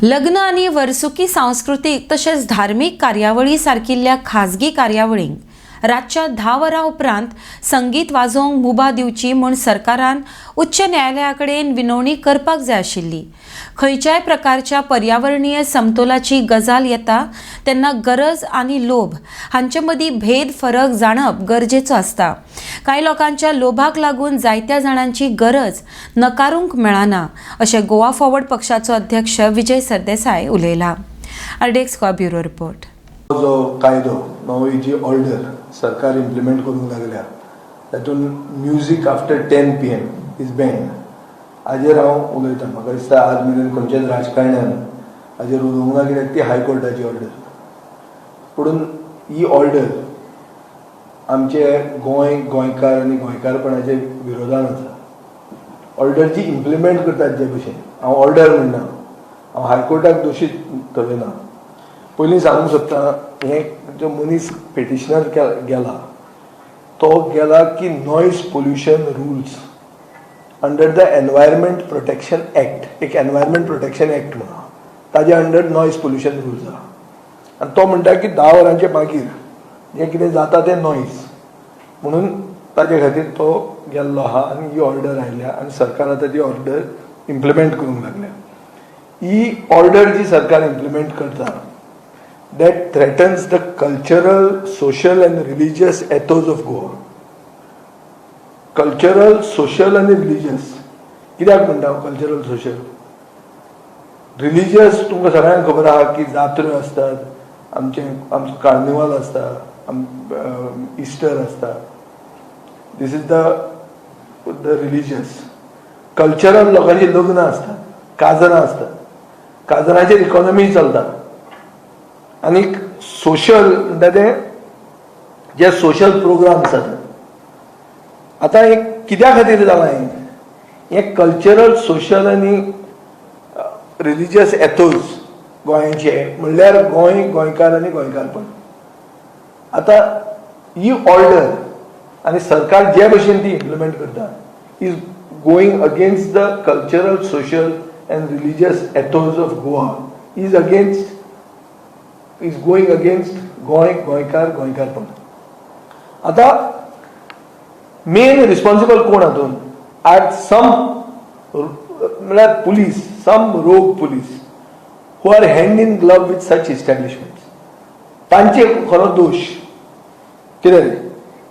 लग्न आनी वर्सुकी सांस्कृतीक तशेंच धार्मीक कार्यावळी सारकिल्ल्या खाजगी कार्यावळींक रातच्या 10 वरां उपरांत संगीत वाजोवंक मुभा दिवची म्हूण सरकारान उच्च न्यायालया कडेन विनवणी करपाक जाय आशिल्ली. खंयच्याय प्रकारच्या पर्यावरणीय समतोलाची गजाल येता तेन्ना गरज आनी लोभ हांचे मदीं भेद फरक जाणप गरजेचो आसता. कांय लोकांच्या लोभाक लागून जायत्या जाणांची गरज नकारूंक मेळना, अशें गोवा फॉरवर्ड पक्षाचो अध्यक्ष विजय सरदेसाय उलयला. RDX Goa, bureau report. जो कायदो नवी जी ऑर्डर सरकार इम्प्लिमेंट करूंक लागल्या, तातूंत music after 10 p.m. is banned. हाजेर हांव उलयतां. म्हाका दिसता आज मेरेन खंयच्याच राजकारण्यान हाजेर उलोवंक ना, कित्याक ती हायकोर्टाची ऑर्डर. पुणून ही ऑर्डर आमचे गोंय, गोंयकार आनी गोंयकारपणाचे विरोधान आसा. ऑर्डर जी इम्प्लिमेंट करतात जे भशेन, हांव ऑर्डर म्हणना, हांव हायकोर्टाक दोशी थरयना. पयलीं सांगूंक सोदता, हें जो मनीस पेटिशनर गेला, तो गेला की noise pollution rules under the Environment Protection Act, एक एनवायरमेंट प्रोटेक्शन एक्ट म्हणून आहा, ताजे अंडर नॉयज पोल्युशन रुल्स आहा आनी तो म्हणटा की 10 वरांचे मागीर जें कितें जाता तें नॉयज म्हणून. ताजे खातीर तो गेल्लो आहा आनी ही ऑर्डर आयल्या आनी सरकार आतां ती ऑर्डर इम्प्लिमेंट करूंक लागल्या. ही ऑर्डर जी सरकार इम्प्लिमेंट करता, that threatens the cultural, social and religious ethos of Goa. Cultural, social आनी रिलिजियस कित्याक म्हणटा हांव? कल्चरल, सोशल, रिलिजियस तुमकां सगळ्यांक खबर आहा की जात्रो आसतात आमचे, आमचो कार्निवाल आसता, इस्टर आसता. This is the religious. Cultural, लोकांची लग्नां आसतात, काजरां आसतात, काजराचेर इकॉनॉमी चलता. आनीक सोशल म्हणटा ते जे सोशल प्रोग्राम जातात. आतां हें कित्या खातीर जालां? हें हें कल्चरल, सोशल आनी रिलिजियस एथोज गोंयचे म्हणल्यार गोंय, गोंयकार आनी गोंयकारपण. आतां ही ऑर्डर आनी सरकार जे भशेन ती इम्प्लिमेंट करता is going against the cultural, social and religious ethos of Goa, is going against Goa, गोंयकार, गोंयकारपण. आतां मेन रिस्पॉन्सिबल कोण हातून? आर सम म्हळ्यार police, some rogue police who are hand in glove with such establishments. तांचे खरो दोश कितें रे,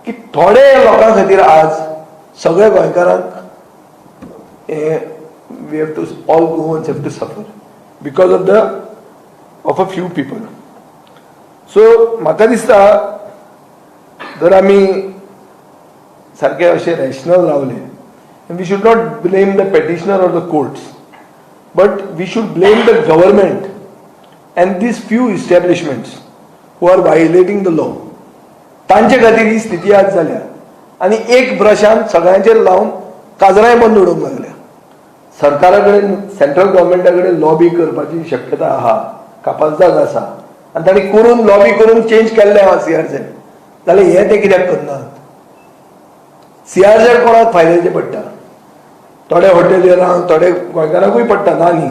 की थोडे लोकां खातीर आज सगळ्या गोंयकारांक we have to all Goans have to suffer because of a few people. So म्हाका दिसता, जर आमी सारके अशे रॅशनल रावले, we should not blame the petitioner or the courts, but we should blame the government and these few establishments who are violating the law. तांचे खातीर ही स्थिती आज जाल्या आनी एक ब्रशान सगळ्यांचेर लावन काजरांय बंद उडोवंक लागल्या. सरकारा कडेन, सेंट्रल गव्हर्मेंटा कडेन लॉबी करपाची शक्यता आहा, कापाजदाद आसा आनी तांणी करून, लॉबी करून चेंज केल्लें आहा सीआरझेड. जाल्यार हें ते कित्याक करनात? सीआरझेड कोणाक फायद्याचें पडटा? थोडे हॉटेलियरांक, थोडे गोंयकारांकूय पडटा, ना न्ही.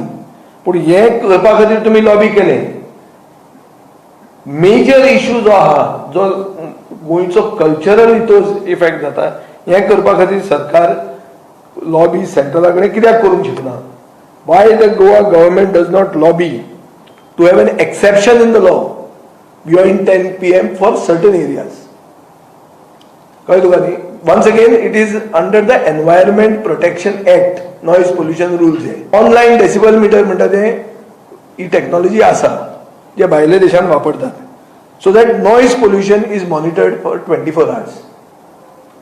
पूण हें करपा खातीर तुमी लॉबी केलें. मेजर इशू जो आहा, जो गोंयचो कल्चरल इथोस इफेक्ट जाता, हें करपा खातीर सरकार लॉबी सेंट्रला कडेन कित्याक करूंक शकना? Why the Goa government does not lobby to have an exception in the law beyond 10 p.m. for certain areas? कळ्ळें तुका न्ही? Once again, it is under the Environment Protection Act, noise pollution rules. हे online decibel metre म्हणटा ते, ही technology आसा जे भायल्या देशान वापरतात, so that noise pollution is monitored for 24 hours.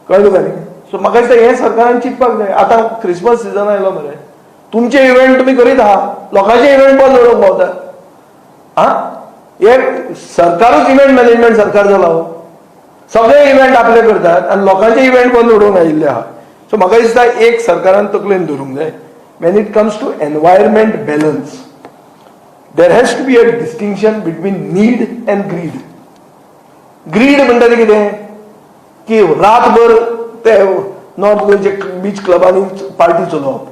कळ्ळें तुका न्ही? सो म्हाका दिसता हें सरकारान चिंतपाक जाय. आतां क्रिसमस सिजन आयलो मरे, तुमचे इव्हेंट तुमी करीत आहा, लोकांचे इव्हेंट बंद उडोवंक पावता आ? हे सरकारूच इव्हेंट मॅनेजमेंट सरकार जाला हो. सगळे इव्हेंट आपले करतात आनी लोकांचे इव्हेंट बंद उडोवंक आयिल्ले आहा. सो म्हाका दिसता एक सरकारान तकलेन धरूंक जाय, when it comes to environment balance, there has to be a distinction between need and greed. Greed म्हणटा ते कितें की रातभर ते नॉर्थ गोंयचे बीच क्लबांनी पार्टी चलोवप,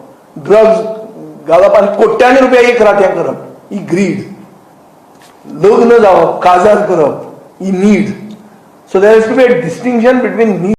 ड्रग्स घालप आनी कोट्यांनी रुपया एक रात हें करप. ही ग्रीड, लग्न जावप, काजार करप ही need. So there has to be a distinction between need